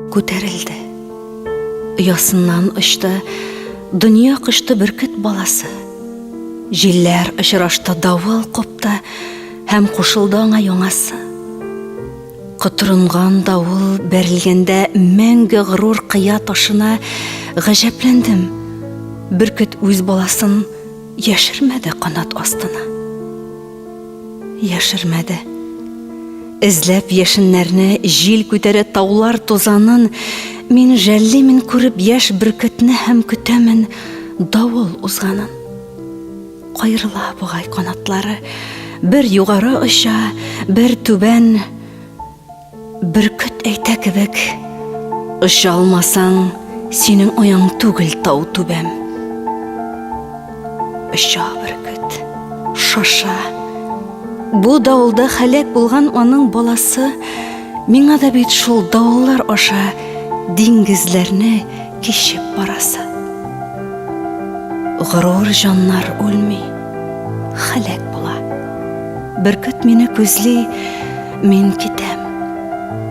Күтәрелде. Оясыннан очты, дөнья кочты бөркет баласы. Җилләр очрашты, давыл купты һәм кушылды аңа яңасы. Котырынган давыл бәрелгәндә мәңге горур кыя ташына гаҗәпләндем. Бөркет үз баласын яшермәде канат астына. Яшермәде. Эзләп яшеннәрне җил күтәрә таулар тузанын, мин жәллимен күреп яшь бөркетне һәм көтәмен давыл узганын. Каерыла бугай канатлары, бер югары оча, бер түбән. Бөркет әйтә кебек, оча алмасаң, синең ояң түгел тау түбәм. Оча бөркет, шаша. Бу давылда һәлак булган аның баласы миңа да бит шул давыллар аша диңгезләрне кичеп барасы. Горур җаннар үлми, һәлак була. Бөркет мине күзли, мин китәм.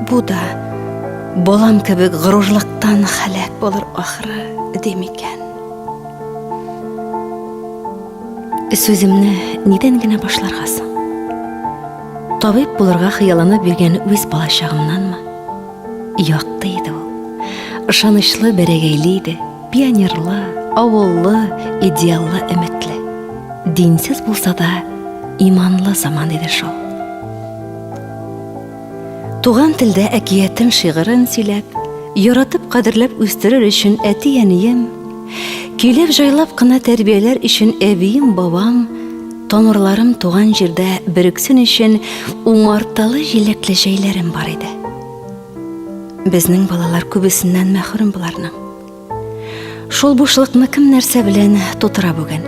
Бу да балам кебек горурлыктан һәлак булыр ахры, ди микән? Сүземне нидән генә башларга соң? Табиб булырга хыялланып йөргән үз балачагымнанмы? Якты иде ул. Ышанычлы, бәрәгәйле иде. Пионерлы, авыллы, идеаллы, өметле. Динсез булса да, иманлы заман иде шул. Туган телдә әкиятен, шигырен сөйләп, яратып, кадерләп үстерер өчен әти-әнием, көйләп җайлап кына тәрбияләр өчен әбием, бабам, тамырларым туган җирдә берексен өчен умарталы җиләкле җәйләрем бар иде. Безнең балалар күбесеннән мәхрүм боларның. Шул бушлыкны кем нәрсә белән тутыра бүген?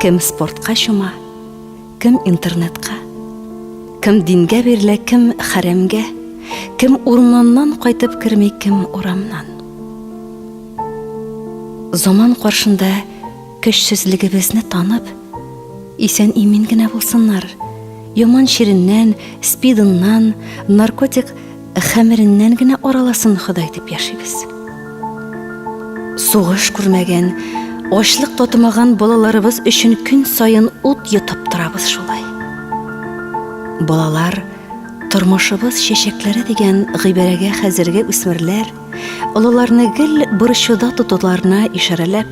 Кем спортка чума, кем интернетка, кем дингә бирелә, кем хәрәмгә, кем урманнан кайтып керми, кем урамнан. Заман каршында көчсезлегебезне танып, исән-имин генә булсыннар, яман чиреннән, спидыннан, наркотик хәмереннән генә араласын Ходай дип яшибез. Сугыш күрмәгән, ачлык татымаган балаларыбыз өчен көн саен ут йотып торабыз шулай. Балалар тормышыбыз чәчәкләре дигән гыйбарәгә хәзерге үсмерләр олыларны гел борчуда тотуларына ишарәләп,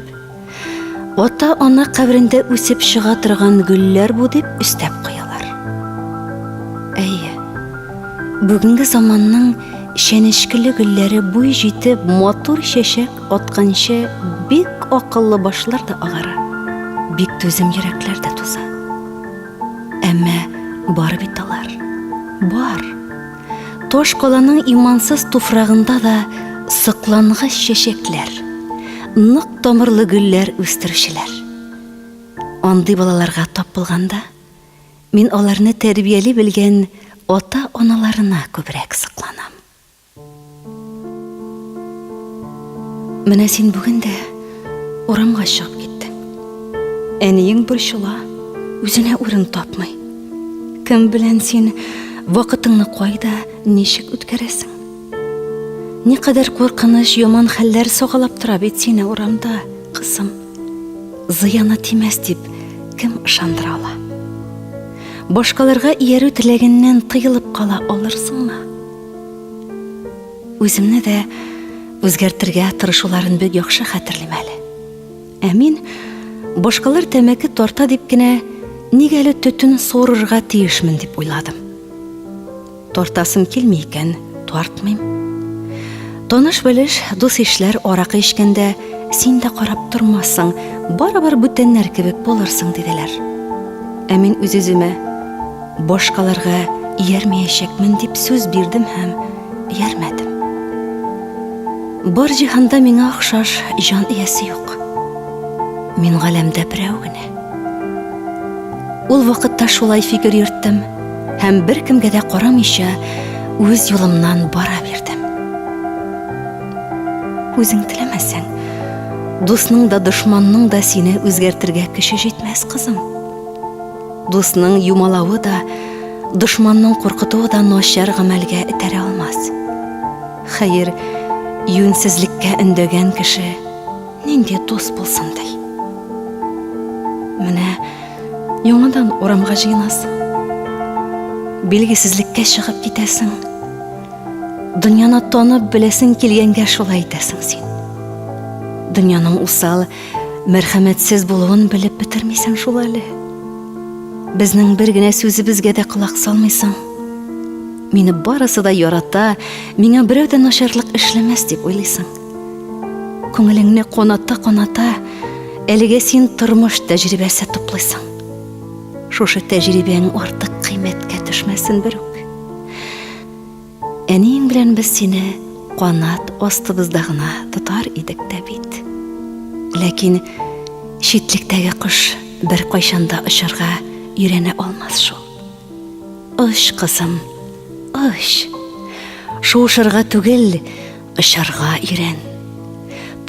Ата-ана каберендә үсеп чыга торган гөлләр бу дип өстәп куялар. Әйе. Бүгенге заманның чәнечкеле гөлләре буй җитеп матур чәчәк атканчы бик акыллы башлар да агара, бик түзем йөрәкләр дә туза. Әмма бар бит алар. Бар. Таш каланың имансыз туфрагында да соклангыч чәчәкләр, нык тамырлы гөлләр үстерүчеләр. Андый балаларга тап булганда, мин аларны тәрбияли белгән ата-аналарына күбрәк сокланам. Менә син бүген дә урамга чыгып киттең. Әниең борчыла, үзенә урын тапмый. Кем белән син вакытыңны кайда, ничек үткәрәсең? Никадәр куркыныч, яман хәлләр сагалап тора бит сине урамда, кызым. Зыяны тимәс дип кем ышандыра ала? Башкаларга иярү теләгеннән тыелып кала алырсыңмы? Үземне дә үзгәртергә тырышуларын бик яхшы хәтерлим әле. Ә мин башкалар тәмәке тарта дип кенә нигә әле төтен суырырга тиешмен дип уйладым. Тартасым килми икән, тартмыйм. Таныш-белеш, дус-ишләр аракы эчкәндә син дә карап тормассың, барыбер бүтәннәр кебек булырсың, диделәр. Ә мин үз-үземә Башкаларга иярмәячәкмен дип сүз бирдем һәм иярмәдем. Бар җиһанда миңа охшаш җан иясе юк. Мин галәмдә берәү генә. Ул вакытта шулай фикер йөрттем һәм беркемгә дә карамыйча үз юлымнан бара бирдем. Үзең теләмәсәң, дусның да, дошманның да сине үзгәртергә көче җитмәс, кызым. Дусның юмалавы да, Дошманның куркытуы да начар гамәлгә этәрә алмас. Хәер, юньсезлеккә өндәгән кеше нинди дус булсын ди. Менә яңадан урамга җыенасың. Билгесезлеккә чыгып китәсең. Дөньяны танып беләсең килгәнгә шулай итәсең син. Дөньяның усал, мәрхәмәтсез булуын белеп бетермисең шул әле. Безнең бер генә сүзебезгә дә колак салмыйсың. Мине барысы да ярата, миңа берәү дә начарлык эшләмәс дип уйлыйсың. Күңелеңне каната-каната, әлегә син тормыш тәҗрибәсе туплыйсың. Шушы тәҗрибәң артык кыйммәткә төшмәсен берүк. Әниең белән без сине канат астыбызда гына тотар идек тә бит. Ләкин читлектәге кош беркайчан да очарга өйрәнә алмас шул. Оч, кызым, оч. Шуышырга түгел, очарга өйрән.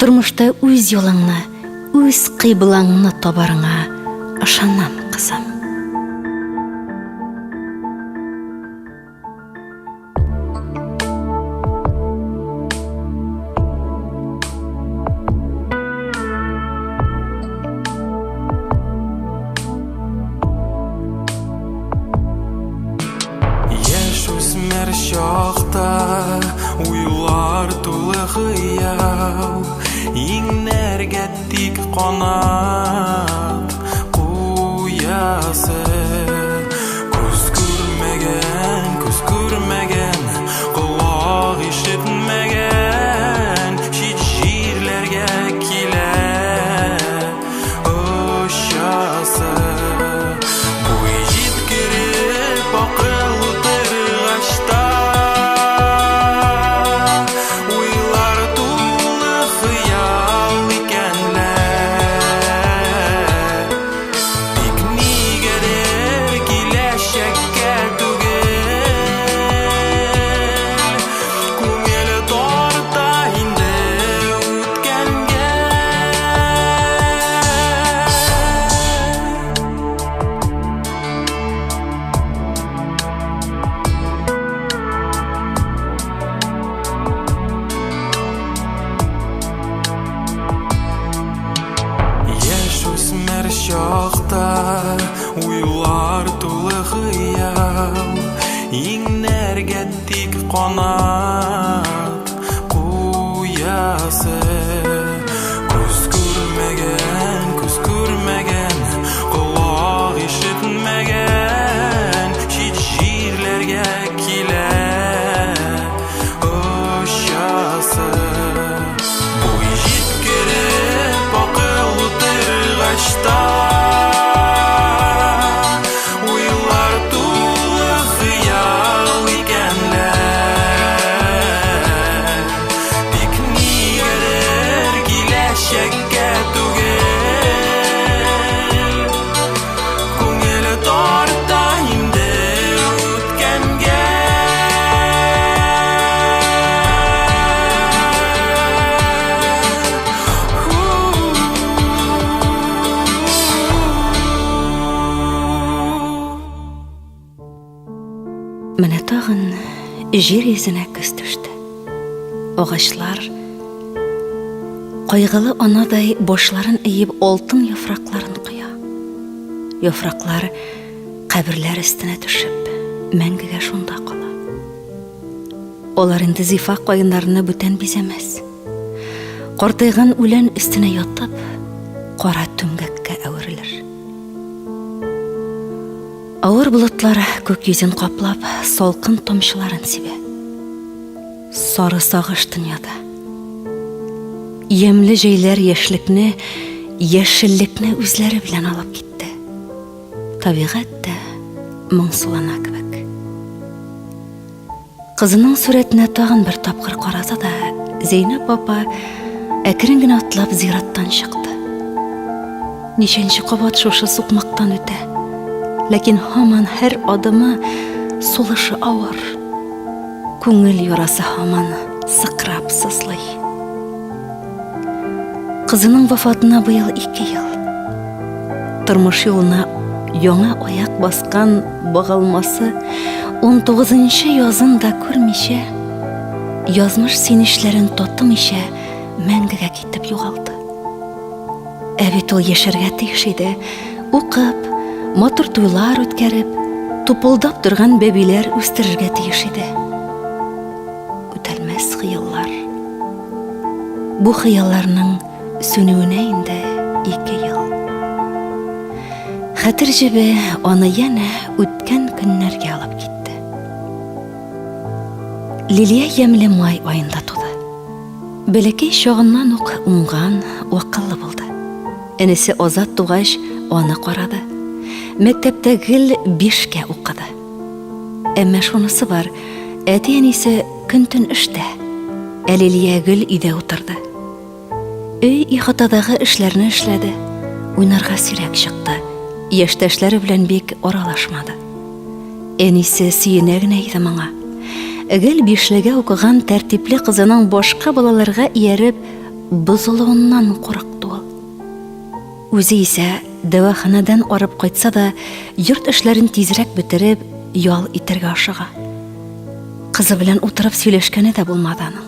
Тормышта үз юлыңны, үз кыйблаңны табарыңа ышанам, кызым. Яшүсмер чакта уйлар тулы хыял, Иңнәргә тик канат куясы. Күз күрмәгән, күз күрмәгән, колак ишетмәгән чит җирләргә килә очасы. Буй җиткереп акыл утыргач та, уйлар тулы хыял икәнләр. Тик нигәдер киләчәккә түгел, күңел тарта инде үткәнгә. Яшүсмер чакта уйлар тулы хыял, Иңнәргә тик канат куясы. Күз күрмәгән, күз күрмәгән, колак ишетмәгән чит җирләргә килә очасы. Буй җиткереп акыл утыргач та, уйлар тулы хыял икәнләр. Тик нигәдер киләчәккә түгел, күңел тарта инде үткәнгә. Менә тагын җир йөзенә көз төште. Агачлар кайгылы анадай башларын иеп алтын яфракларын коя. Яфраклар каберләр өстенә төшеп, мәңгегә шунда кала. Алар инде зифа каеннарны бүтән бизәмәс. Картайган үлән өстенә ятып, кара түмгәккә әверелер. Авыр болытлар күк йөзен каплап, салкын тамчыларын сибә. Сары сагыш дөньяда. Ямьле җәйләр яшьлекне, яшеллекне үзләре белән алып китте. Табигать тә моңсулана кебек. Кызының сурәтенә тагын бер тапкыр карады да, Зәйнәп апа әкрен генә атлап зираттан чыкты. Ничәнче кабат шушы сукмактан үтә. Ләкин һаман һәр адымы сулышы авыр. Күңел ярасы һаман сыкрап сызлый. Кызының вафатына быел ике ел. Тормыш юлына Яңа аяк баскан багалмасы унтугызынчы язын да күрмичә, язмыш сөенечләрен татымыйча мәңгегә китеп югалды. Ә бит ул яшәргә тиеш иде. Укып, матур туйлар үткәреп, тупылдап торган бәбиләр үстерергә тиеш иде. Үтәлмәс хыяллар. Бу хыялларның сүнүенә инде ике ел. Хәтер җебе аны янә үткән көннәргә алып китте. Лилия ямьле май аенда туды. Бәләкәй чагыннан ук уңган, акыллы булды. Энесе Азат тугач, аны карады. Мәктәптә гел бишкә укыды. Әмма шунысы бар, әти-әнисе көн-төн эштә. Ә Лилия гел өйдә утырды. Өй ихатадагы эшләрне эшләде, уйнарга сирәк чыкты, яшьтәшләре белән бик аралашмады. Әнисе сөенә генә иде моңа. Гел бишлегә укыган тәртипле кызының башка балаларга ияреп бозылуыннан курыкты ул. Үзе исә дәваханәдән арып кайтса да, йорт эшләрен тизрәк бетереп, ял итәргә ашыга. Кызы белән утырып сөйләшкәне дә булмады аның.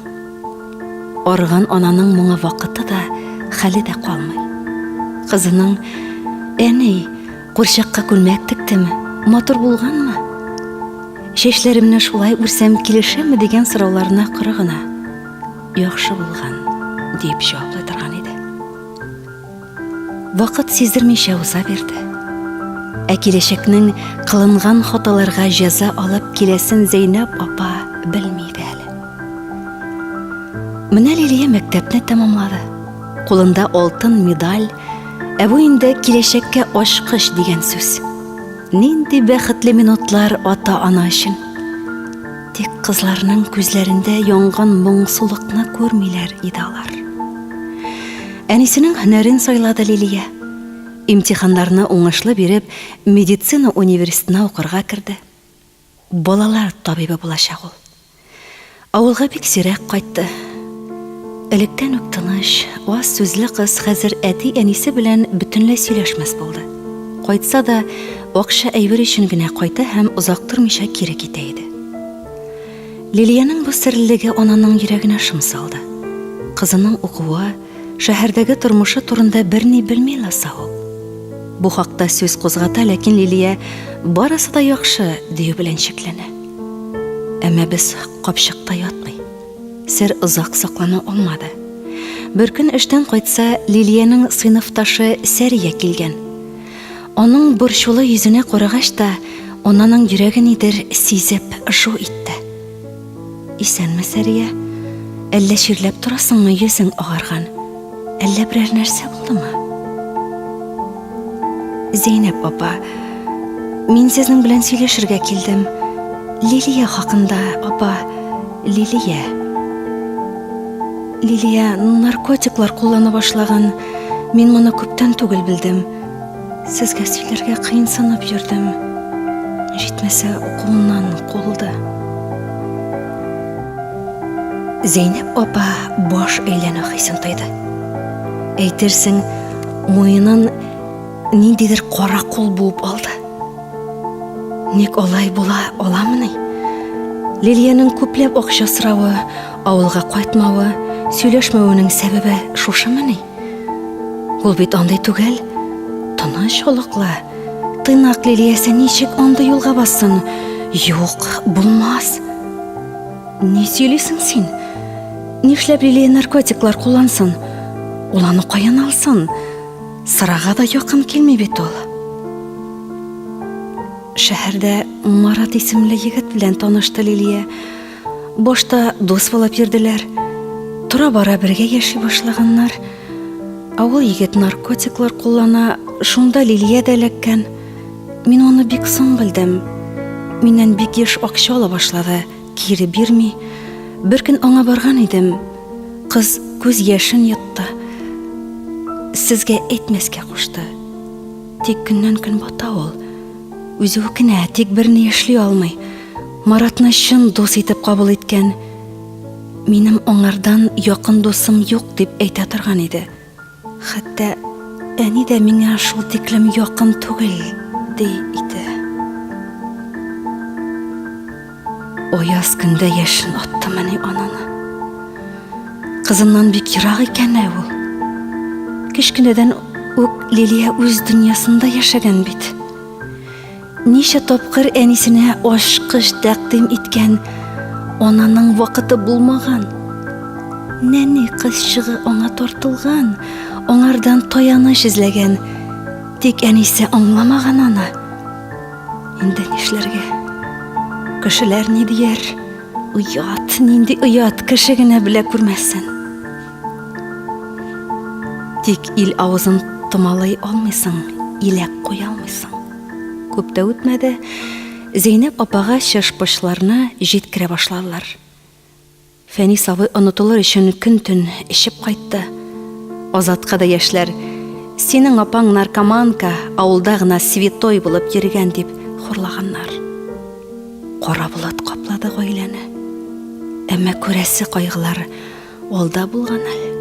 Арыган ананың моңа вакыты да, хәле дә калмый. Кызының Әни, Курчакка күлмәк тектем, матур булганмы? Чәчләремне шулай үрсәм килешәме дигән сорауларына коры гына яхшы булган дип җаваплый торган иде. Вакыт сиздермичә уза бирде. Ә киләчәкнең кылынган хаталарга җәза алып киләсен Зәйнәб апа белми иде әле. Менә Лилия мәктәпне тәмамлады. Кулында алтын медаль, Ә бу инде киләчәккә ачкыч дигән сүз. Нинди бәхетле минутлар ата-ана өчен. Тик кызларның күзләрендә янган моңсулыкны күрмиләр иде алар. Әнисенең һөнәрен сайлады Лилия. Имтиханнарны уңышлы биреп, медицина университетына укырга керде. Балалар табибы булачак ул. Авылга бик сирәк кайтты. Электән үк тыныч, аз сүзле кыз хәзер әти-әнисе белән бөтенләй сөйләшмәс булды. Кайтса да, акча әйбер өчен генә кайта һәм озак тормыйча кире китә иде. Лилиянең бу серлелеге ананың йөрәгенә шом салды. Кызының укуы, Шәһәрдәге тормышы турында берни белми ласа ул. Бу хакта сүз кузгата, ләкин Лилия барысы да яхшы дию белән чикләнә. Әмма без капчыкта ятмый. Сер озак саклана алмады. Беркөн эштән кайтса, Лилиянең сыйныфташы Сәрия килгән. Аның борчулы йөзенә карагач та, ананың йөрәге нидер сизеп, жу итте. Исәнме, Сәрия. Әллә чирләп торасыңмы, йөзең агарган? Әллә берәр нәрсә булдымы? Зәйнәп апа, мин сезнең белән сөйләшергә килдем. Лилия хакында, апа, Лилия. Лилия наркотиклар куллана башлаган. Мин моны күптән түгел белдем. Сезгә сөйләргә кыенсынып йөрдем. Җитмәсә, укуыннан куылды. Зәйнәп апа баш әйләнү хисен тойды. Әйтерсең, муенын ниндидер кара кул буып алды. Ник алай була аламыни? Лилиянең күпләп акча соравы, авылга кайтмавы, сөйләшмәвенең сәбәбе шушымыни? Ул бит андый түгел. Тыныч холыклы. Тыйнак Лилиясе ничек андый юлга бассын? Юк, булмас. Ни сөйлисең син? Нишләп Лилия наркотиклар куллансын? Ул аны каян алсын? Сырага да якын килми бит ул. Шәһәрдә Марат исемле егет белән танышты Лилия. Башта дус булып йөрделәр. Тора-бара бергә яши башлаганнар. Авыл егет наркотиклар куллана, шунда Лилия дә эләккән. Мин аны бик соң белдем. Миннән бик еш акча ала башлады, кире бирми. Бер көн аңа барган идем. Кыз күз яшен йотты. Сезгә әйтмәскә кушты. Тик көннән-көн бата ул. Үзе үкенә, тик берни эшли алмый. Маратны чын дус итеп кабул иткән. Минем аңардан якын дусым юк дип әйтә торган иде. Хәтта әни дә миңа шул тиклем якын түгел, ди иде. Аяз көндә яшен аттымыни ананы? Кызыннан бик ерак икән ә ул. Кечкенәдән үк Лилия үз дөньясында яшәгән бит. Ничә тапкыр әнисенә ачкыч тәкъдим иткән, ананың вакыты булмаган. Нәни кызчыгы аңа тартылган, аңардан таяныч эзләгән. Тик әнисе аңламаган аны. Инде нишләргә? Кешеләр ни дияр? Оят, нинди оят, кеше генә белә күрмәсен. Тик ил авызын томалый алмыйсың, иләк куя алмыйсың. Күп тә үтмәде, Зәйнәп апага чыш-пышларны җиткерә башладылар. Фәнис абый онытылыр өчен көн-төн эчеп кайтты. Азатка да яшьләр, Синең апаң наркоманка, авылда гына святой булып йөргән, дип хурлаганнар. Кара болыт каплады гаиләне. Әмма күрәсе кайгылар алда булган әле.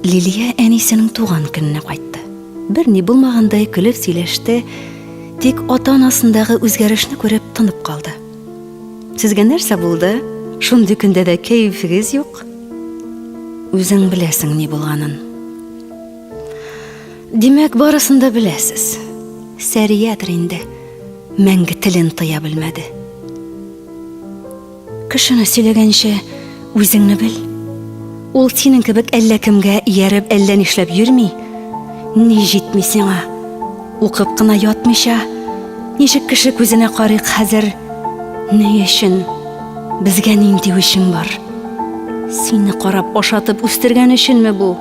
Лилия әнисенең туган көненә кайтты. Берни булмагандай көлеп сөйләште, тик ата-анасындагы үзгәрешне күреп тынып калды. Сезгә нәрсә булды? Шундый көндә дә кәефегез юк. Үзең беләсең ни булганын. Димәк, барысын да беләсез. Сәриядер инде. Мәңге телен тыя белмәде. Кешене сөйләгәнче, үзеңне бел. Ул синең кебек әллә кемгә ияреп, әллә нишләп йөрми. Ни җитми сиңа? Укып кына ятмыйча, ничек кеше күзенә карыйк хәзер? Ни өчен? Безгә нинди үчең бар? Сине карап ашатып үстергән өченме бу?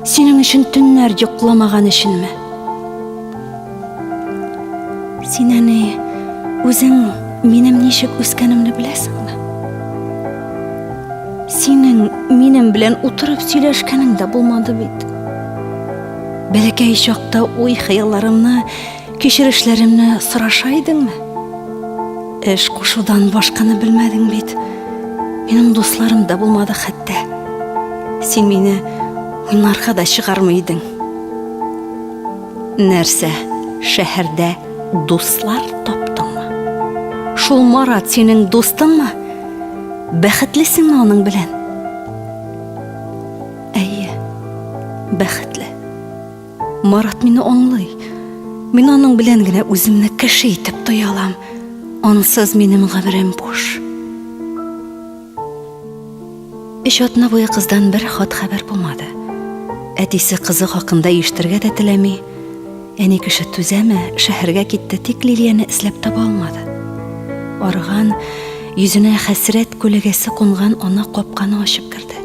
Синең өчен төннәр йокламаган өченме? Син әни, үзең минем ничек үскәнемне беләсеңме? Синең минем белән утырып сөйләшкәнең дә булмады бит. Бәләкәй чакта уй-хыялларымны, кичерешләремне сораша идеңме? Эш кушудан башканы белмәдең бит. Минем дусларым да булмады хәтта. Син мине уйнарга да чыгармый идең. Нәрсә, шәһәрдә дуслар таптыңмы? Шул Марат синең дустыңмы? Бәхетлесеңме аның белән? Әйе, бәхетле. Марат мине аңлый. Мин аның белән генә үземне кеше итеп тоя алам. Ансыз минем гомерем буш. Өч атна буе кыздан бер хат хәбәр булмады. Әтисе кызы хакында ишетергә дә теләми. Әни кеше түзәме, шәһәргә китте, тик Лилияне эзләп таба алмады. Арыган, йөзенә хәсрәт күләгәсе кунган ана капканы ачып керде.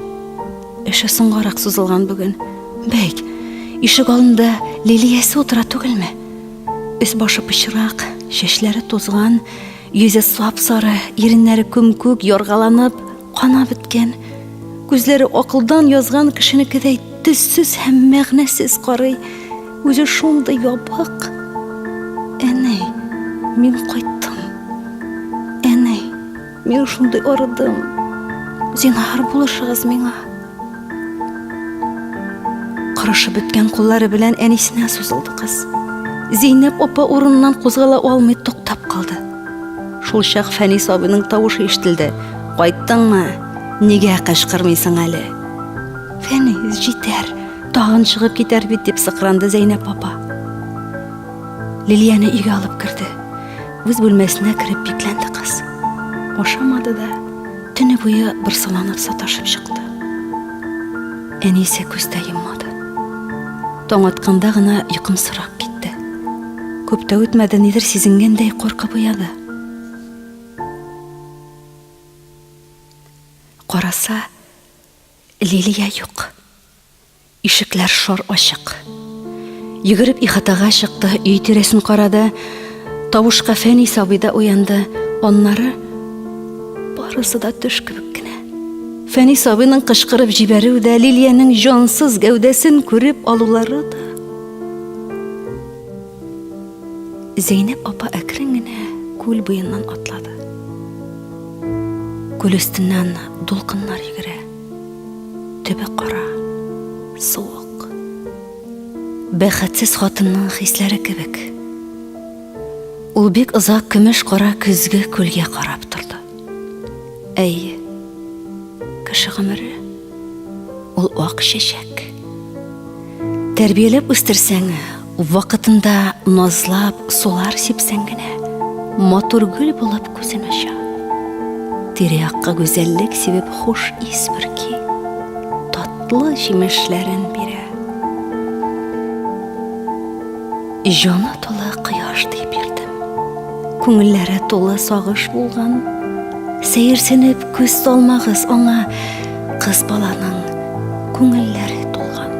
Эше соңгарак сузылган бүген. Бәйт, ишек алдында Лилиясе утыра түгелме? Өс башы пычрак, чәчләре тузган, йөзе сап-сары, иреннәре күм-күк, яргаланып, кана беткән. Күзләре акылдан язган кешенекедәй төссез һәм мәгънәсез карый. Үзе шундый ябык. Әни, мин кайттым. Әни. Мин шундый арыдым. Зинһар булышыгыз миңа. Корышып беткән куллары белән әнисенә сузылды кыз. Зәйнәп апа урыныннан кузгала алмый туктап калды. Шул чак Фәнис абыйның тавышы ишетелде. Кайттыңмы? Нигә кычкырмыйсың әле? Фәнис, җитәр. Тагын чыгып китәр бит, дип сыкранды Зәйнәп апа. Лилияне өйгә алып керде. Үз бүлмәсенә кереп бикләнде кыз. Ашамады да, төне буе борсаланып саташып чыкты. Әнисе күз дә йоммады. Таң атканда гына йокымсырап китте. Күп тә үтмәде, нидер сизенгәндәй куркып уяды. Караса, Лилия юк. Ишекләр шар ачык. Йөгереп ихатага чыкты, өй тирәсен карады. Тавышка Фәнис абый да уянды. Аннары барысы да төш кебек кенә. Фәнис абыйның кычкырып җибәрүе дә, Лилиянең җансыз гәүдәсен күреп алулары да. Зәйнәп апа әкрен генә күл буеннан атлады. Күл өстеннән дулкыннар йөгерә. Төбе кара, суык. бәхетсез хатынның хисләре кебек. Ул бик озак көмеш кара көзге күлгә карап торды. Әйе, кеше гомере ул ак чәчәк. Тәрбияләп үстерсәң, вакытында назлап сулар сипсәң генә, матур гөл булып күзен ача. Тирә-якка гүзәллек сибеп хуш ис бөрки, татлы җимешләрен бирә. Җаны тулы кояш дип йөрдем. Күңелләре тулы сагыш булган. Сәерсенеп күз салмагыз аңа, кыз баланың күңелләре тулган.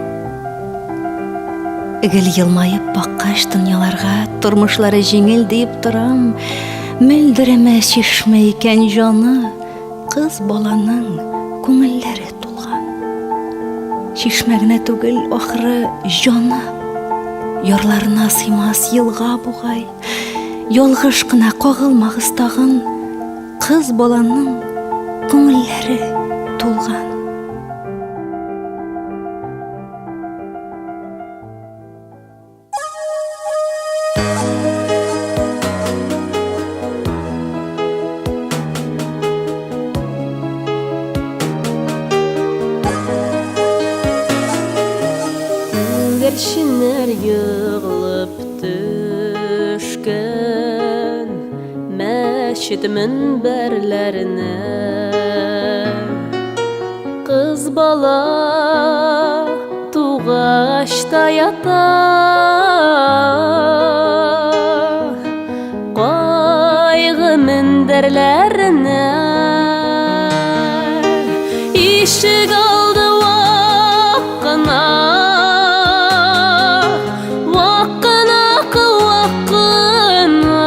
Гел елмаеп баккач дөньяларга, тормышлары җиңел диеп торам. Мөлдерәмә чишмә икән җаны, кыз баланың күңелләре тулган. Чишмә генә түгел, ахры, җаны. Ярларына сыймас елга бугай. Ялгыш кына кагылмагыз тагын, кыз баланың күңелләре тулган. Күгәрченнәр егылып төшкән мәчет мөнбәрләренә. Кыз бала тугач та ята Кайгы мендәрләренә. Ишек алды вак кына, вак кына, вак кына.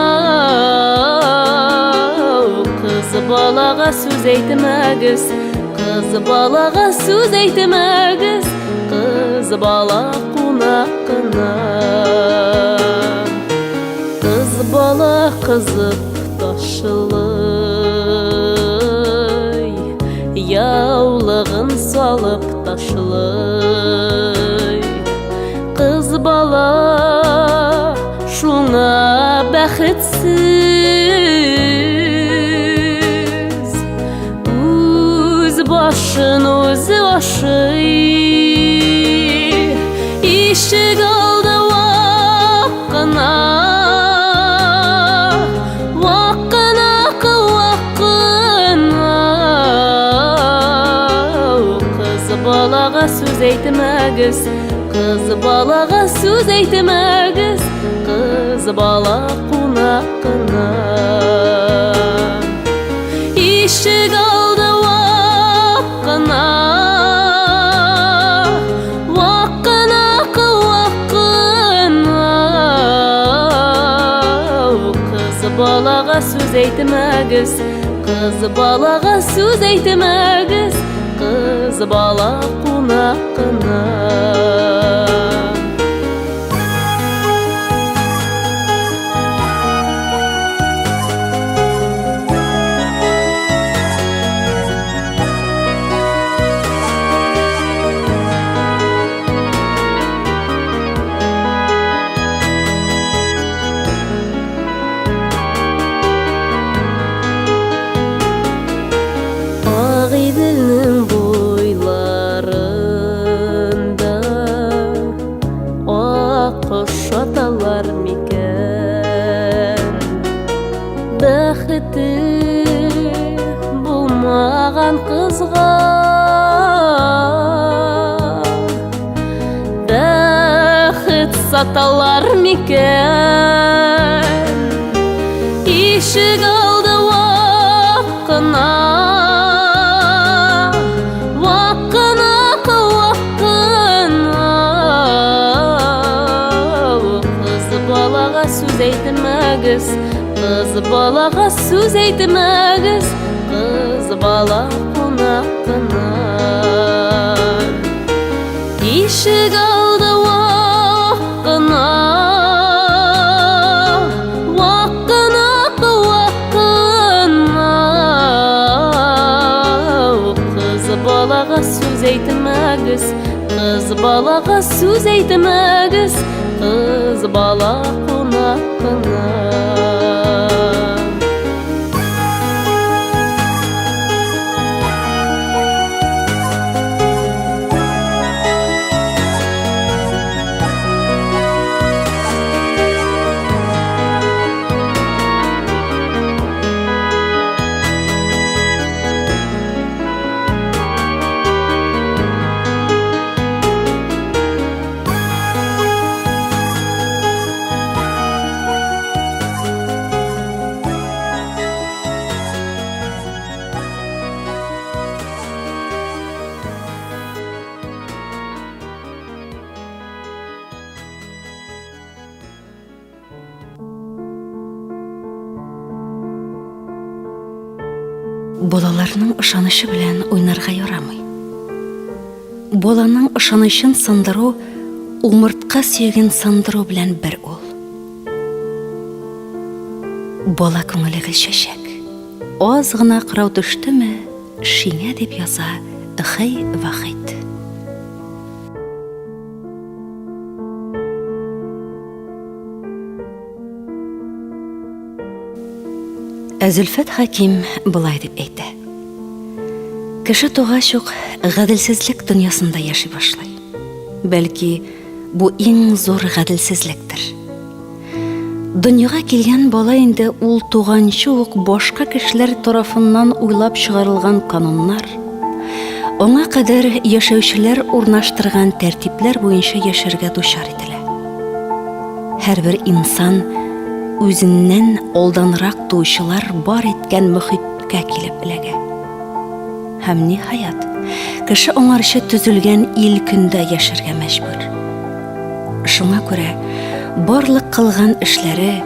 Кыз балага сүз әйтмәгез, кыз балага сүз әйтмәгез, кыз бала кунак кына. Кыз бала кызып ташлый, яулыгын салып ташлый. Кыз бала шуңа бәхетсез, үз башын үзе ашый. Ишек алды вак кына, вак кына, вак кына. Кыз балага сүз әйтмәгез, кыз балага сүз әйтмәгез, кыз бала кунак кына. Ишек алды вак кына, вак кына, вак кына. Кыз балага сүз әйтмәгез, кыз балага сүз әйтмәгез, кыз бала кунак кына. Агыйделнең буйларында Аккош аталар микән? Бәхете булмаган кызга Бәхет саталар микән? Ишек алды вак кына, вак кына, вак кына. Кыз балага сүз әйтмәгез, кыз балага сүз әйтмәгез, кыз бала кунак кына. Ишек алды вак кына, вак кына, вак кына. Кыз балага сүз әйтмәгез, кыз балага сүз әйтмәгез, кыз бала кунак кына. Балаларның ышанычы белән уйнарга ярамый. Баланың ышанычын сындыру умыртка сөяген сындыру белән бер ул. Бала күңеле гөлчәчәк. Аз гына кырау төштеме, шиңә дип яза Хәй Вахит. Ә Зөлфәт Хәким болай дип әйтә. Кеше тугач ук гаделсезлек дөньясында яши башлый. Бәлки, бу иң зур гаделсезлектер. Дөньяга килгән бала инде ул туганчы ук башка кешеләр тарафыннан уйлап чыгарылган кануннар, аңа кадәр яшәүчеләр урнаштырган тәртипләр буенча яшәргә дучар ителә. Һәрбер инсан үзеннән алданрак туучылар бар иткән мөхиткә килеп эләгә. Һәм ниһаять, кеше аңарчы төзелгән ил-көндә яшәргә мәҗбүр. Шуңа күрә барлык кылган эшләре,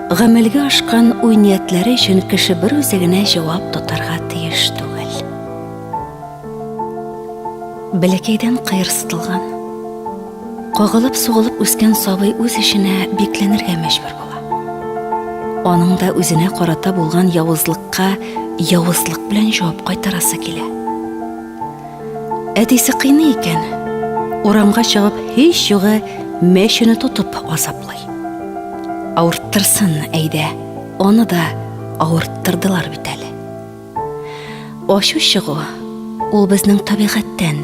гамәлгә ашкан уй-ниятләре өчен кеше бер үзе генә җавап тотарга тиеш түгел. Бәләкәйдән кыерсытылган, кагылып-сугылып үскән сабый үз эченә бикләнергә мәҗбүр була. Аның да үзенә карата булган явызлыкка явызлык белән җавап кайтарасы килә. Әтисе кыйный икән, урамга чыгып һич югы мәчене тотып азаплый. Авырттырсын, әйдә, аны да авырттырдылар бит әле. Ачу чыгу ул безнең табигатьтән,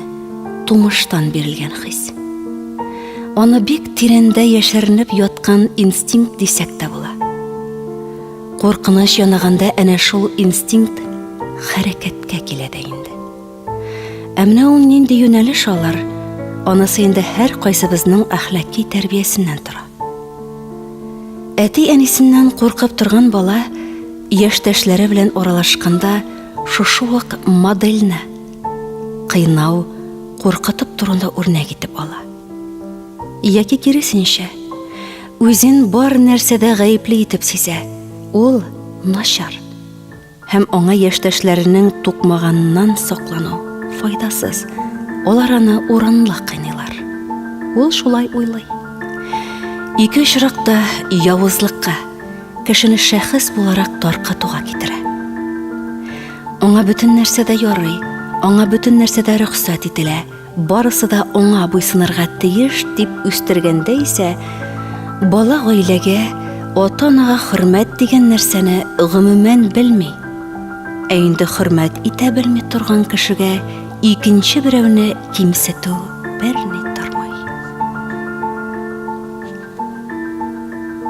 тумыштан бирелгән хис. Аны бик тирәндә яшеренеп яткан инстинкт дисәк тә була. Куркыныч янаганда әнә шул инстинкт хәрәкәткә килә дә инде. Ә менә ул нинди юнәлеш алыр, анысы инде һәркайсыбызның әхлаки тәрбиясеннән тора. Әти-әнисеннән куркып торган бала яшьтәшләре белән аралашканда шушы ук модельне кыйнау, куркытып торуны үрнәк итеп ала. Яки киресенчә, үзен бар нәрсәдә гаепле итеп сизә, ул начар. Һәм аңа яшьтәшләренең тукмаганыннан саклану файдасыз, алар аны урынлы кыйныйлар. Ул шулай уйлый. Ике очракта явызлыкка, кешене шәхес буларак таркатуга китерә. Аңа бөтен нәрсә дә ярый, аңа бөтен нәрсә дә рөхсәт ителә, Барысы да аңа буйсынырга тиеш дип үстергәндә исә, бала гаиләгә, ата-анага хөрмәт дигән нәрсәне гомумән белми. Ә инде хөрмәт итә белми торган кешегә икенче берәүне кимсетү берни тормый.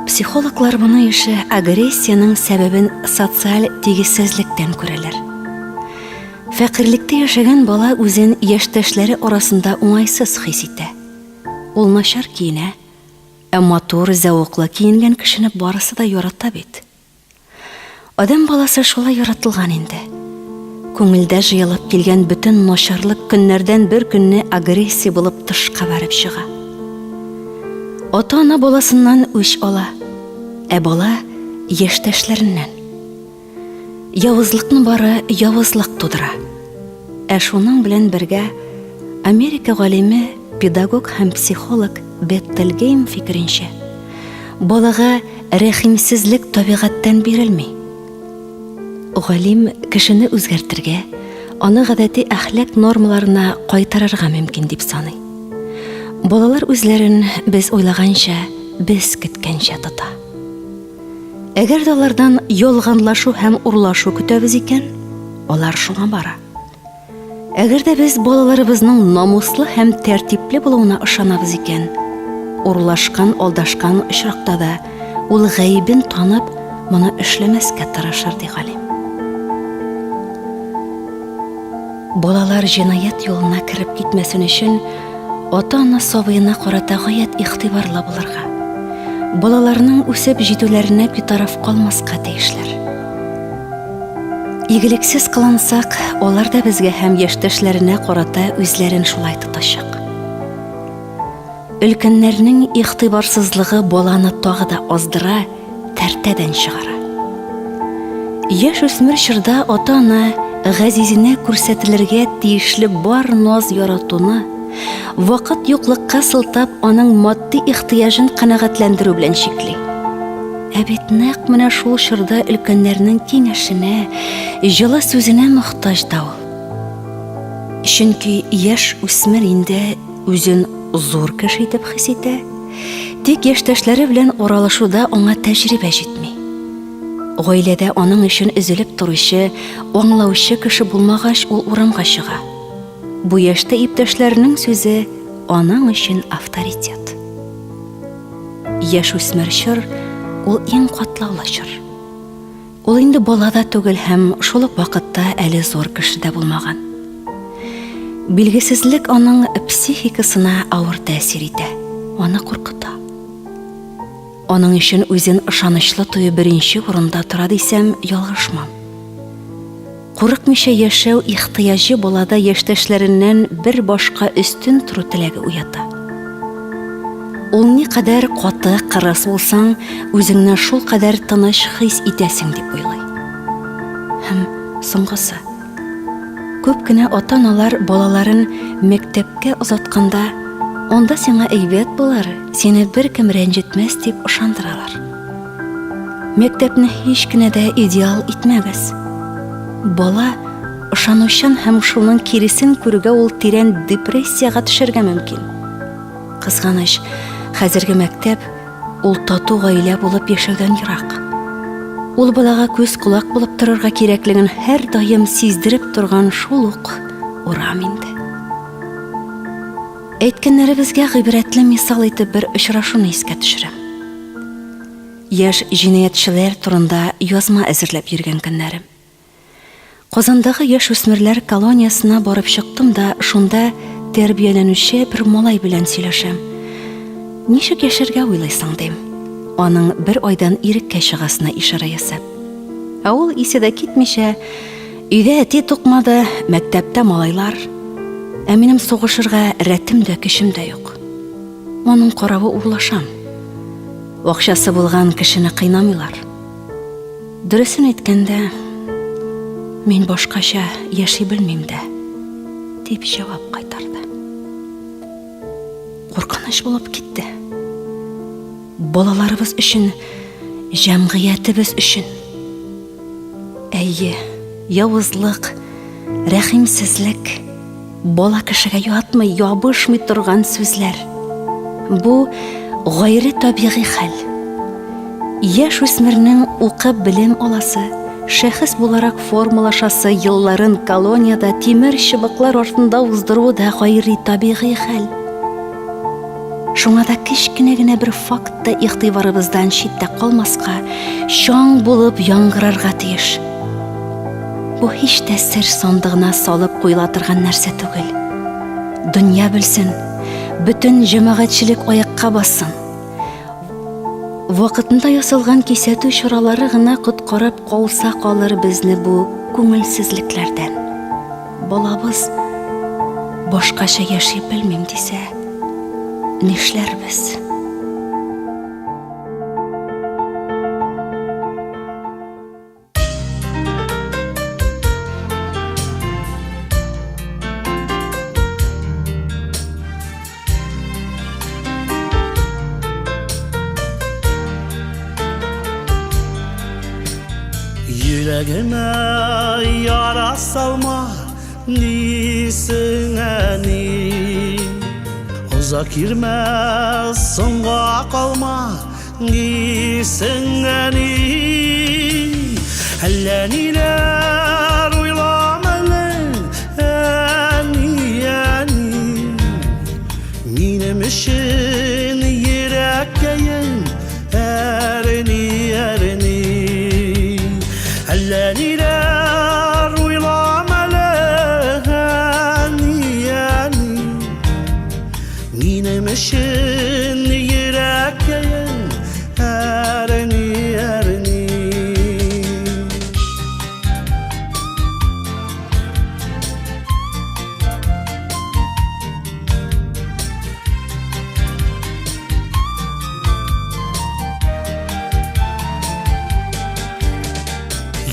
Психологлар моның ише агрессиянең сәбәбен социаль тигезсезлектән күрәләр. Фәкыйрьлектә яшәгән бала үзен яшьтәшләре арасында уңайсыз хис итә. Ул начар киенә, ә матур, зәвыклы киенгән кешене барысы да ярата бит. Адәм баласы шулай яратылган инде. Күңелдә җыелып килгән бөтен начарлык көннәрдән бер көнне агрессия булып тышка бәреп чыга. Ата-ана баласыннан үч ала, ә бала яшьтәшләреннән. Явызлыкны бары явызлык тудыра. Ә шуның белән бергә Америка галиме, педагог һәм психолог Беттельгейм фикеренчә, балага рәхимсезлек табигатьтән бирелми. Галим кешене үзгәртергә, аны гадәти әхлак нормаларына кайтарырга мөмкин дип саный. Балалар үзләрен без уйлаганча, без көткәнчә тота. Әгәр дә алардан ялганлашу һәм урлашу көтәбез икән, алар шуңа бара. Әгәр дә без балаларыбызның намуслы һәм тәртипле булуына ышанабыз икән, урлашкан, алдашкан очракта да ул гаебен танып, моны эшләмәскә тырышыр, ди галим. Балалар җинаять юлына кереп китмәсен өчен, ата-ана сабыена карата гаять игътибарлы булырга, балаларның үсеп җитүләренә битараф калмаска тиешләр. Игелексез кылансак, алар да безгә һәм яшьтәшләренә карата үзләрен шулай тотачак. Өлкәннәрнең игътибарсызлыгы баланы тагы да аздыра, тәртәдән чыгара. Яшь үсмер чорда ата-ана газизенә күрсәтелергә тиешле бар наз яратуны, вакыт юклыкка сылтап, аның матди ихтыяҗын канәгатьләндерү белән чикли. Ә бит нәкъ менә шул чорда өлкәннәрнең киңәшенә, җылы сүзенә мохтаҗ да ул. Чөнки яшь үсмер инде үзен зур кеше итеп хис итә, тик яшьтәшләре белән аралашуда аңа тәҗрибә җитми. Гаиләдә аның өчен өзелеп торучы, аңлаучы кеше булмагач, ул урамга чыга. Бу яшьтә иптәшләренең сүзе аның өчен авторитет. Яшүсмер чор ул иң катлаулы чор. Ул инде бала да түгел һәм шул ук вакытта әле зур кеше дә булмаган. Билгесезлек аның психикасына авыр тәэсир итә, аны куркыта. Аның өчен үзен ышанычлы тою беренче урында тора дисәм, ялгышмам. Курыкмыйча яшәү ихтыяҗы балада яшьтәшләреннән бер башка өстен тору теләге уята. Ул никадәр каты, кырыс булсаң, үзеңне шулкадәр тыныч хис итәсең дип уйлый. Һәм соңгысы. Күп кенә ата-аналар балаларын мәктәпкә озатканда, анда сиңа әйбәт булыр, сине беркем рәнҗетмәс дип ышандыралар. Мәктәпне һич кенә дә идеал итмәгез. Бала ышанучан һәм шуның киресен күрүгә ул тирән депрессиягә төшәргә мөмкин. Кызганыч, хәзерге мәктәп ул тату гаилә булып яшәүдән ерак. Ул балага күз-колак булып торырга кирәклеген һәрдаим сиздереп торган шул ук урам инде. Әйткәннәребезгә гыйбрәтле мисал итеп бер очрашуны искә төшерәм. Яшь җинаятьчеләр турында язма әзерләп йөргән көннәрем. Казандагы яшүсмерләр колониясенә барып чыктым да, шунда тәрбияләнүче бер малай белән сөйләшәм. Ничек яшәргә уйлыйсың, дим. Аның бер айдан иреккә чыгасына ишарә ясап. Ә ул исе дә китмичә, өйдә әти тукмады, мәктәптә малайлар. Ә минем сугышырга рәтем дә, көчем дә юк. Аның каравы урлашам. Акчасы булган кешене кыйнамыйлар. Дөресен әйткәндә, мин башкача яши белмим дә, дип җавап кайтарды. Куркыныч булып китте. Балаларыбыз өчен, җәмгыятебез өчен. Әйе, явызлык, рәхимсезлек, бала кешегә ятмый, ябышмый торган сүзләр. Бу гайре табигый хәл. Яшь үсмернең укып белем аласы, шәхес буларак формалашасы елларын колониядә тимер чыбыклар артында уздыруы да гайри табигый хәл. Шуңа да кечкенә генә бер факт та игътибарыбыздан читтә калмаска, чаң булып яңгырарга тиеш. Бу һич тә сер сандыгына салып куела торган нәрсә түгел. Дөнья белсен, бөтен җәмәгатьчелек аякка бассын. Вакытында ясалган кисәтү чаралары гына коткарып калса калыр безне бу күңелсезлекләрдән. Балабыз башкача яши белмим дисә, нишләрбез? Йөрәгемә яра салма, нисең әни? Озак йөрмә, соңга калма, дисең әни. Әллә ниләр уйлама әле, әни, әни. Минем өчен йөрәккәем әрни, әрни. Әллә ниләр уйлама әле, әни, әни. Минем өчен йөрәккәем әрни, әрни.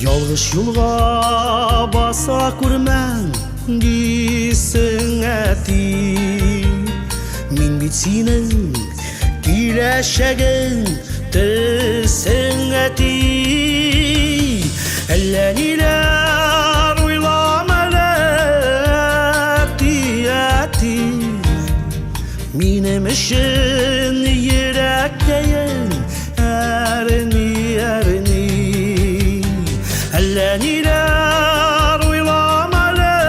Ялгыш юлга баса күрмәң, дисең әти. Мин бит синең киләчәгең, төсең әти. Әллә ниләр уйлама әле, әти, әти. Минем өчен йөрәккәем әрни, әрни. Әллә ниләр уйлама әле,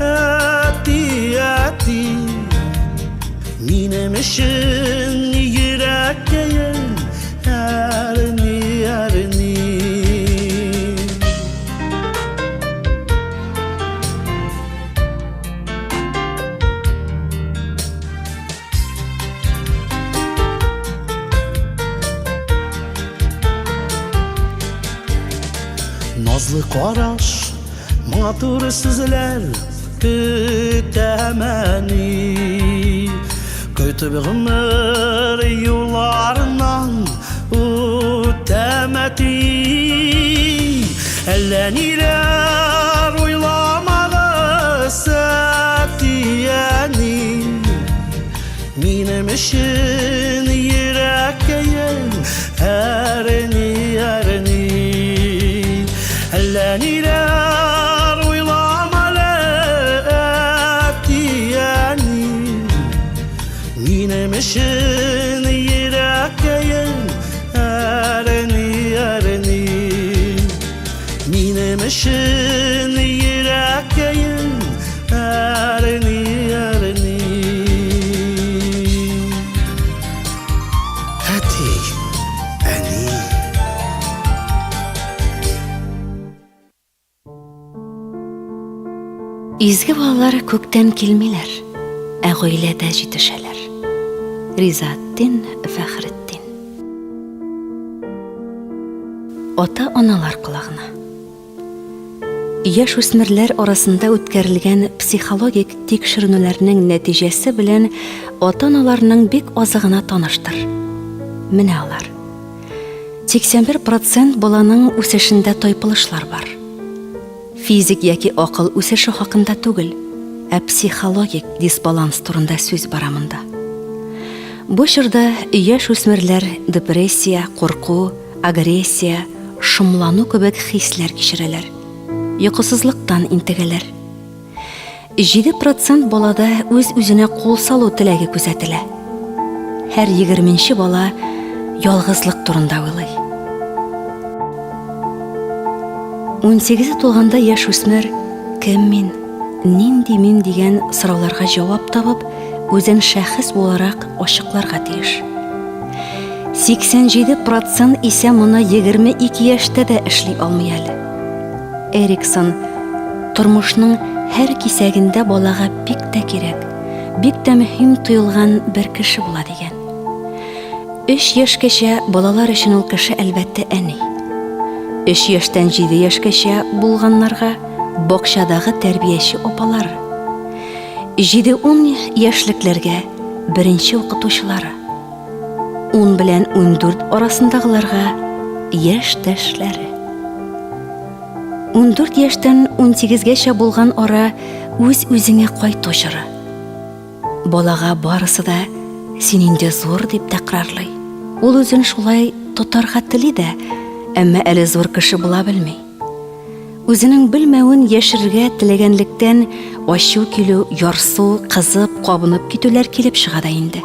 әти, әти. Минем өчен йөрәккәем әрни, әрни. Назлы караш, матур сүзләр көтәм әни. Көтеп гомер юлларыннан үтәм әти. Әллә ниләр уйламагыз, әти, әни. Минем өчен йөрәккәем әрни, әрни. Әллә ниләр уйлама әле, әти, әни. Минем өчен йөрәккәем әрни, әрни. Минем өчен йөрәккәем әрни, әрни. Әти, әни. Изге балалар күктән килмиләр, ә гаиләдә җитешәләр. Ризаэтдин Фәхретдин. Ата-аналар колагына. Яшүсмерләр арасында үткәрелгән психологик тикшеренүләрнең нәтиҗәсе белән ата-аналарның бик азы гына таныштыр. Менә алар. 81 процент баланың үсешендә тайпылышлар бар. Физик яки акыл үсеше хакында түгел, ә психологик дисбаланс турында сүз бара монда. Бу чорда яшүсмерләр депрессия, курку, агрессия, шомлану кебек хисләр кичерәләр. Йокысызлыктан интегәләр. 7 процент балада үз-үзенә кул салу теләге күзәтелә. Һәр егерменче бала ялгызлык турында уйлый. 18-е тулганда яшүсмер кем мин, нинди мин дигән сорауларга җавап табып, үзен шәхес буларак ачыкларга тиеш. 87 процент исә моны 22 яшьтә дә эшли алмый әле. Эриксон тормышның һәр кисәгендә балага бик тә кирәк, бик тә мөһим тоелган бер кеше була дигән. Өч яшькәчә балалар өчен ул кеше әлбәттә әни. Өч яшьтән җиде яшькәчә булганнарга бакчадагы тәрбияче апалары. Җиде-ун яшьлекләргә беренче укытучылары. Ун белән 14 арасындагыларга яшьтәшләре. 14 яшьтән 18гәчә булган ара үз-үзеңә кайту чоры. Балага барысы да син инде зур дип тәкрарлый. Ул үзен шулай тотарга тели дә, әмма әле зур кеше була белми. Үзенең белмәвен яшерергә теләгәнлектән ачу килү, ярсу, кызып, кабынып китүләр килеп чыга да инде.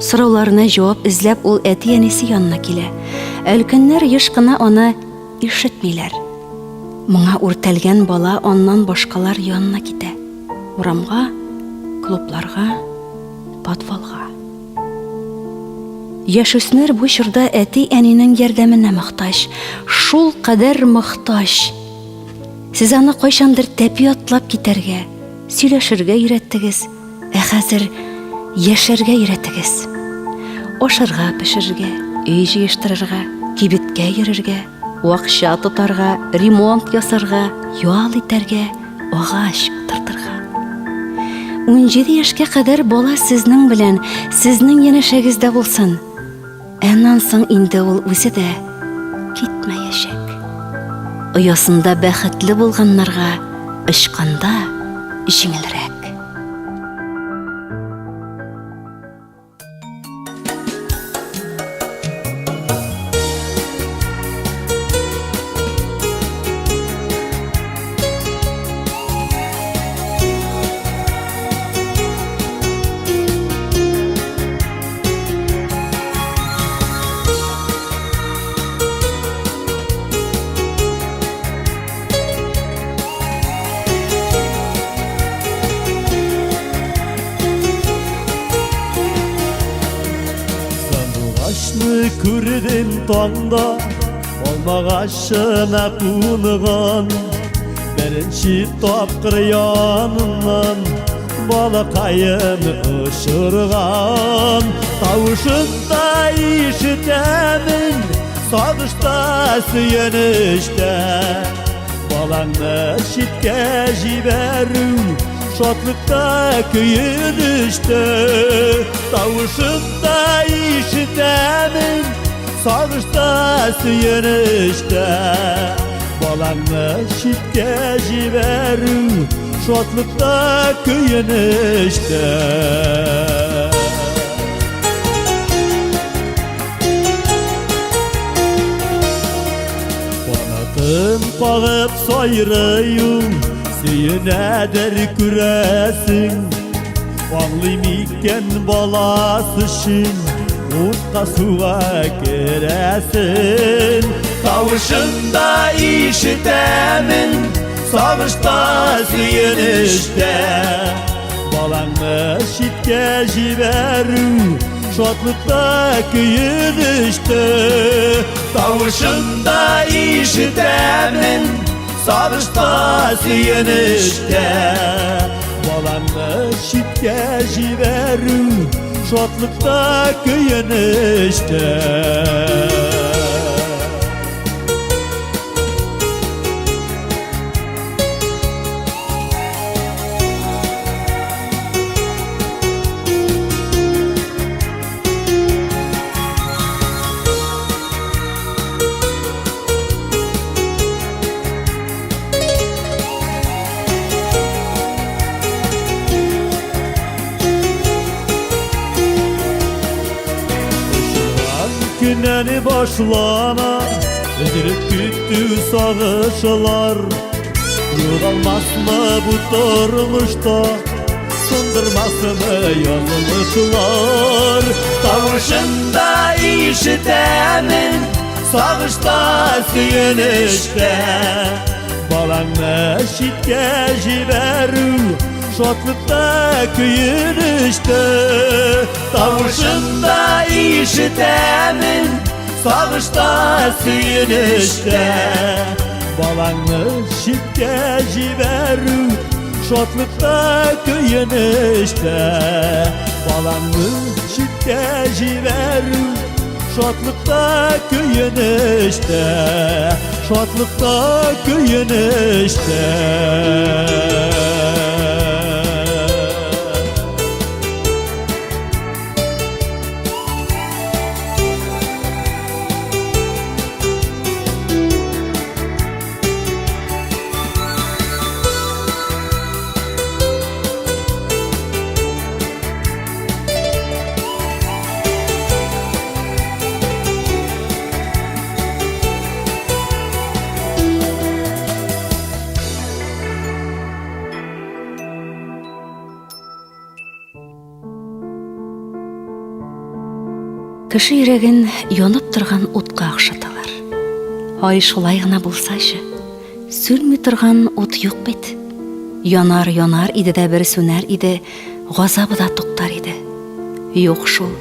Сорауларына җавап эзләп ул әти-әнисе янына килә. Ә өлкәннәр еш кына аны ишетмиләр. Моңа үртәлгән бала аннан башкалар янына китә. Урамга, клубларга, подвалга. Яшүсмер бу чорда әти-әнинең ярдәменә мохтаҗ. Шул кадәр мохтаҗ. Сез аны кайчандыр тәпи атлап китәргә, сөйләшергә өйрәттегез, ә хәзер яшәргә өйрәтегез. Ашарга пешерергә, өй җыештырырга, кибеткә йөрергә, акча тотарга, ремонт ясарга, ял итәргә, агач утыртырга. 17 яшькә кадәр бала сезнең белән, сезнең янәшәгездә булсын. Аннан соң инде ул үзе дә китмәячәк. Оясында бәхетле булганнарга очканда җиңелрәк. Сандугачны күрдем таңда, алмагачына кунган. Беренче тапкыр яныннан балакаен очырган. Тавышын да ишетәмен, сагышта, сөенечтә. Балаңны читкә җибәрү, шатлыкта, көенечтә. Тавышын да ишетәмен, сагышта, сөенечтә. Балаңны читкә җибәрү, шатлыкта, көенечтә. Канатын кагып сайрый ул, сөенәдер күрәсең. Аңлый микән баласы өчен утка суга керәсен. Тавышын да ишетәмен, сагышта, сөенечтә. Балаңны читкә җибәрү, шатлыкта, көенечтә. Тавышын да ишетәмен, сагышта, сөенечтә. Балаңны читкә җибәрү, шатлыкта, көенечтә. Көннән башлана өзелеп көтү сагышлар. Югалмасмы бу тормышта, сындырмасмы язмышлар? Тавышын да ишетәмен, сагышта, сөенечтә. Балаңны читкә җибәрү, шатлыкта, көенечтә. Тавышын да ишетәмен, сагышта, сөенечтә. Балаңны читкә җибәрү, шатлыкта, көенечтә. Балаңны читкә җибәрү, шатлыкта, көенечтә. Шатлыкта, көенечтә. Кеше йөрәген янып торган утка охшаталар. Ай, шулай гына булсачы. Сүнми торган ут юк бит. Янар, янар иде дә бер сүнәр иде, газабы да туктар иде. Юк шул.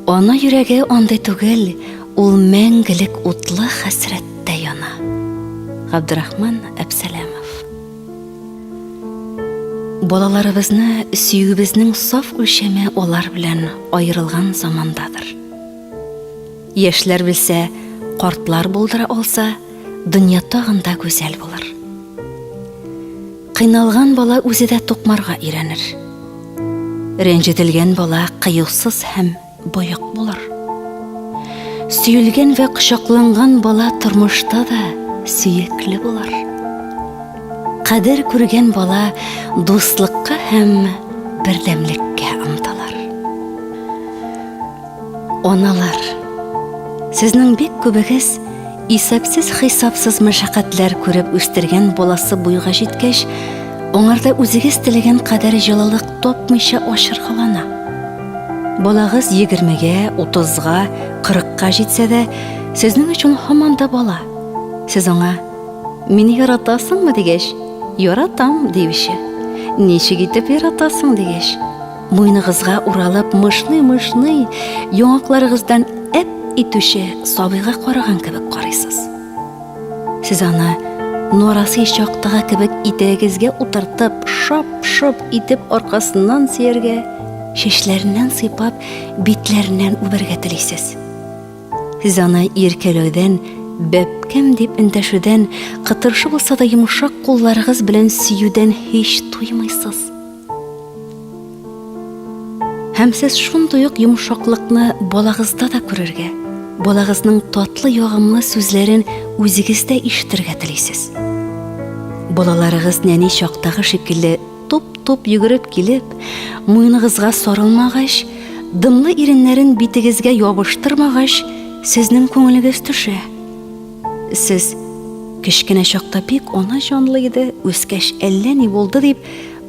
Ана йөрәге андый түгел, ул мәңгелек утлы хәсрәттә яна. Габдрахман Әпсәләмов. Балаларыбызны сөюебезнең саф үлчәме алар белән аерылган замандадыр. Яшьләр белсә, картлар булдыра алса, дөнья тагын да гүзәл булыр. Кыйналган бала үзе дә тукмарга өйрәнер. Рәнҗетелгән бала кыюсыз һәм боек булыр. Сөелгән вә кочакланган бала тормышта да сөекле булыр. Кадер күргән бала дуслыкка һәм бердәмлеккә омтылыр. Аналар, сезнең бик күбегез исәпсез-хисапсыз мәшәкатьләр күреп үстергән баласы буйга җиткәч, аңарда үзегез теләгән кадәр җылылык тапмыйча ачыргалана. Балагыз егермегә, утызга, кырыкка җитсә дә, сезнең өчен һаман да бала. Сез аңа, Мине яратасыңмы дигәч, яратам, диюче. Ничек итеп яратасың дигәч, муеныгызга уралып мышный-мышный, яңакларыгыздан әп итүче сабыйга караган кебек карыйсыз. Сез аны нарасый чактагы кебек итәгегезгә утыртып, шап-шоп итеп аркасыннан сөяргә, чәчләреннән сыйпап, битләреннән үбәргә телисез. Сез аны иркәләүдән, бәбкәм дип эндәшүдән, кытыршы булса да йомшак кулларыгыз белән сөюдән һич туймыйсыз. Һәм сез шундый ук йомшаклыкны балагызда да күрергә, балагызның татлы ягымлы сүзләрен үзегездә ишетергә телисез. Балаларыгыз нәни чактагы шикелле Туп-туп йөгереп килеп, муеныгызга сарылмагач, дымлы иреннәрен битегезгә ябыштырмагач, сезнең күңелегез төшә. Сез кечкенә чакта бик ана җанлы иде, үскәч әллә ни булды дип,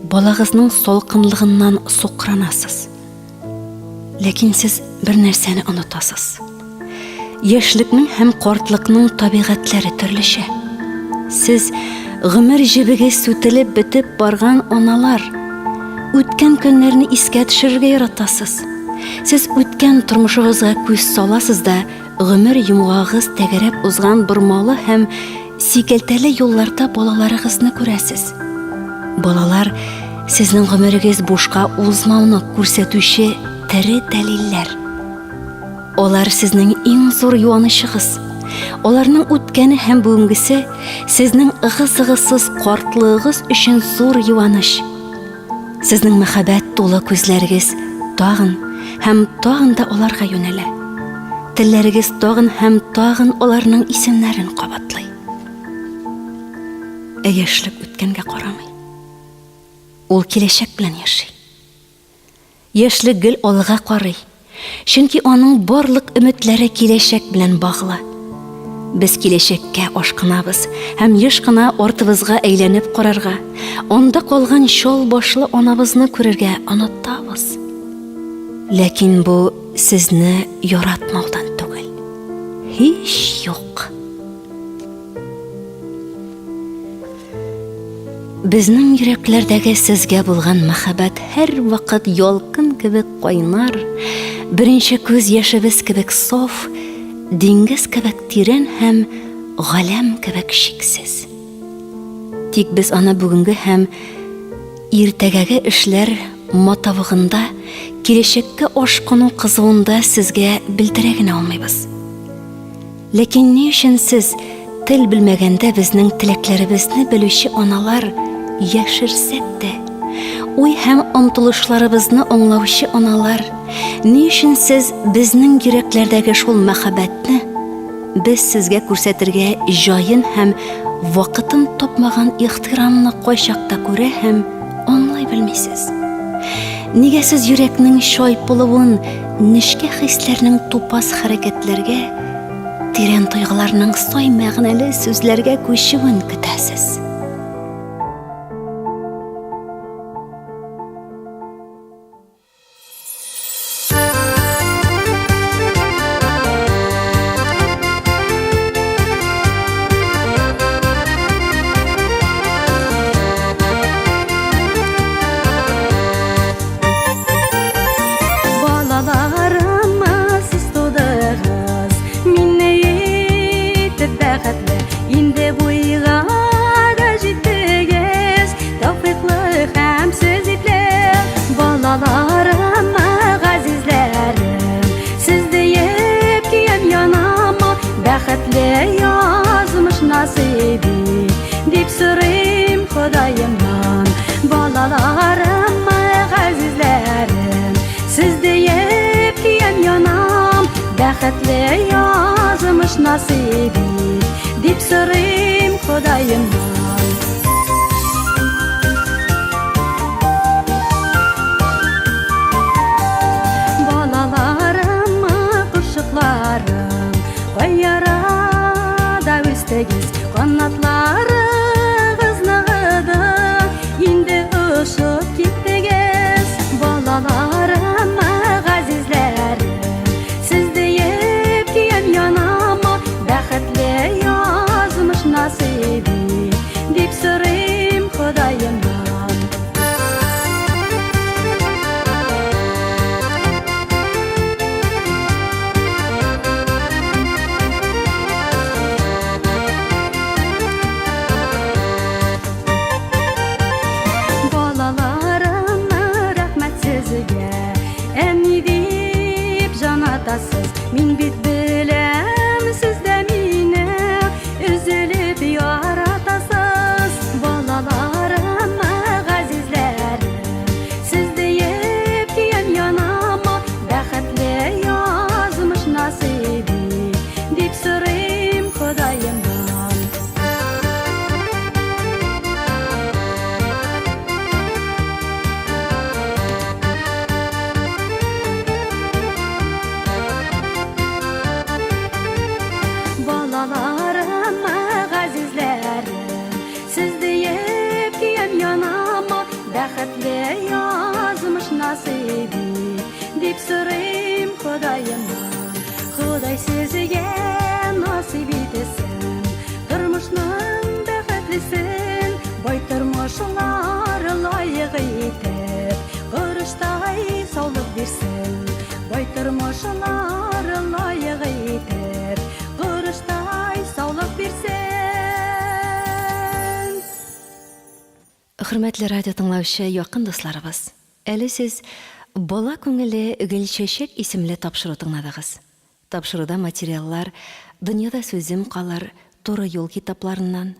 балагызның салкынлыгыннан сукранасыз. Ләкин сез бер нәрсәне онытасыз. Яшьлекнең һәм картлыкның табигатьләре төрлечә. Сез гомер җебеге сүтелеп бетеп барган аналар. Үткән көннәрне искә төшерергә яратасыз. Сез үткән тормышыгызга күз саласыз да, гомер йомгагыгыз тәгәрәп узган бормалы һәм сикәлтәле юлларда балаларыгызны күрәсез. Балалар сезнең гомерегез бушка узмауны күрсәтүче тере дәлилләр. Алар сезнең иң зур юанычыгыз. Аларның үткәне һәм бүгенгесе сезнең ыгы-зыгысыз картлыгыгыз өчен зур юаныч. Сезнең мәхәббәт тулы күзләрегез тагын һәм тагын да аларга юнәлә. Телләрегез тагын һәм тагын аларның исемнәрен кабатлый. Ә яшьлек үткәнгә карамый. Ул киләчәк белән яши. Яшьлек гел алга карый. Чөнки аның барлык өметләре киләчәк белән баглы. Без киләчәккә ашкынабыз һәм еш кына артыбызга әйләнеп карарга, анда калган чал башлы анабызны күрергә онытабыз. Ләкин бу сезне яратмаудан түгел. Һич юк. Безнең йөрәкләрдәге сезгә булган мәхәббәт һәрвакыт ялкын кебек кайнар, беренче күз яшебез кебек саф, диңгез кебек тирән һәм галәм кебек чиксез. Тик без аны бүгенге һәм иртәгәге эшләр матавыгында, киләчәккә ашкыну кызуында сезгә белдерә генә алмыйбыз. Ләкин ни өчен сез тел белмәгәндә безнең теләкләребезне белүче аналар яшерсәк тә, уй һәм омтылышларыбызны аңлаучы аналар, ни өчен сез безнең йөрәкләрдәге шул мәхәббәтне без сезгә күрсәтергә җаен һәм вакытын тапмаган ихтирамны кайчакта күрә һәм аңлый белмисез? Нигә сез йөрәкнең чайпылуын Нечкә хисләрнең тупас хәрәкәтләргә, тирән тойгыларның сай мәгънәле сүзләргә күчүен көтәсез. Бәхетле язмыш насыйп ит, дип сорыйм Ходаемнан. Балаларым, газизләрем, сез диеп көям янам. Бәхетле язмыш насыйп ит, дип сорыйм Ходаемнан. Балаларым, кошчыкларым, кай арада үстегез, канатларыгыз ныгыды, инде очып киттегез. Балаларым, газизләрем, сез диеп көям янам, бәхетле язмыш насыйп ит, дип сорыйм Ходаемнан. Балаларым, рәхмәт сезгә, әни дип җан атасыз. Мин бит беләм, сез дә мине өзелеп яратасыз. Балаларым, газизләрем, сез диеп көям янам, бәхетле язмыш насыйп ит, дип сорыйм Ходаемнан. Балаларым, газизләрем, сез диеп көям янам, бәхетле язмыш насыйп ит, дип сорыйм Ходаемнан. Ходай сезгә насыйп итсен, тормышның бәхетлесен, бай тормышлар лаек итеп, корычтай саулык бирсен. Бай тормышлар лаек итеп, корычтай саулык бирсен. Хөрмәтле радио тыңлаучы якын дусларыбыз, әле сез Бала күңеле Гөлчәчәк исемле тапшыру тыңладыгыз. Тапшыруда материаллар Дөньяда сүзем калыр, Туры юл китапларыннан,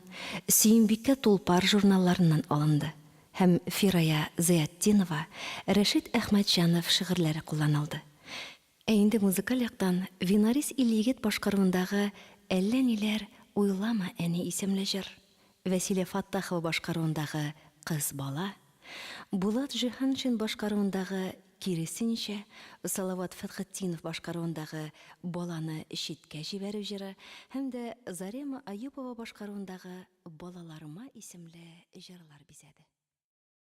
Сөембикә Тулпар журналларыннан алынды һәм Фирая Зыятдинова, Рәшит Әхмәтҗанов шигырьләре кулланылды. Ә инде музыкаль яктан Винарис Ильегет башкаруындагы Әллә ниләр уйлама, әни исемле җыр, Вәсилә Фаттахова башкаруындагы Кыз бала, Булат Җиһаншин башкаруындагы Киресенчә, Салават Фәтхетдинов башкаруындагы Баланы читкә җибәрү җыры һәм дә Зарема Аюпова башкаруындагы Балаларыма исемле җырлар бизәде.